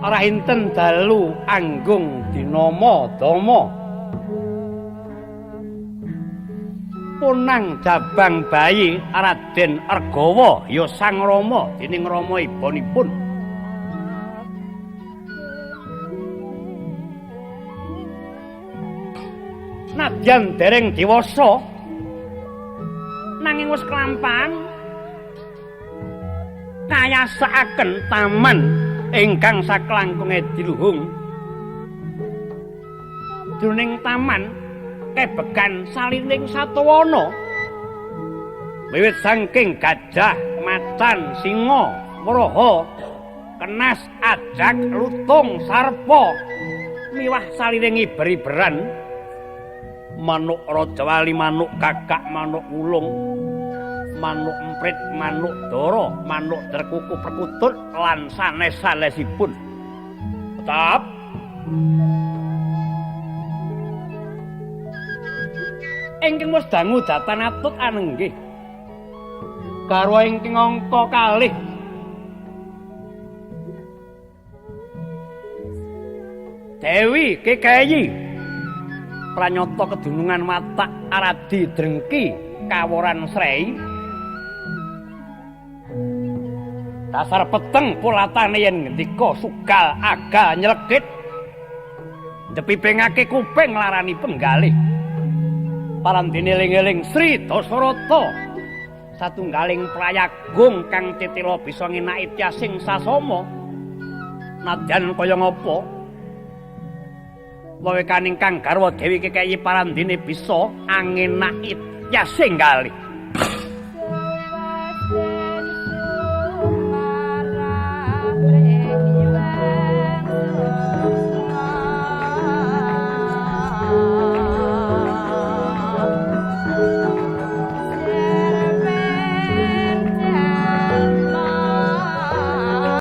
Ora enten dalu anggung dinama dama. Punang jabang bayi Raden Argawa ya Sang Rama dening rama ibonipun. Nadyan dereng dewasa nanging wis kelampahan kayasakaken taman ingkang saklangkunge diluhung. Jroning taman kebegan salining satawana wiwit saking gajah, macan, singa, wraha, kenas, ajak, lutung, sarpa miwah salining iber-iberan manuk rajawali, manuk kakak, manuk wulung, manuk emprit, manuk dara, manuk derkuku perkutut lan sanes-sanesipun. Tetap ingkang wis dangu datan atut anenggih garwa ingkang angka kalih Dewi Kekeyi pranyata kedunungan watak aradi drengki kaworan srei dasar peteng polatane yen ngendika sugal agal nyelekit ndepipingake kuping larani penggalih. Parandene eling-eling Sri Dasarata satunggaling prayagung kang cetela bisa ngenaki tyasing sasama. Nadyan kaya ngapa wewekaning kang garwa Dewi Kekeyi parandene bisa angenaki tyasing galih.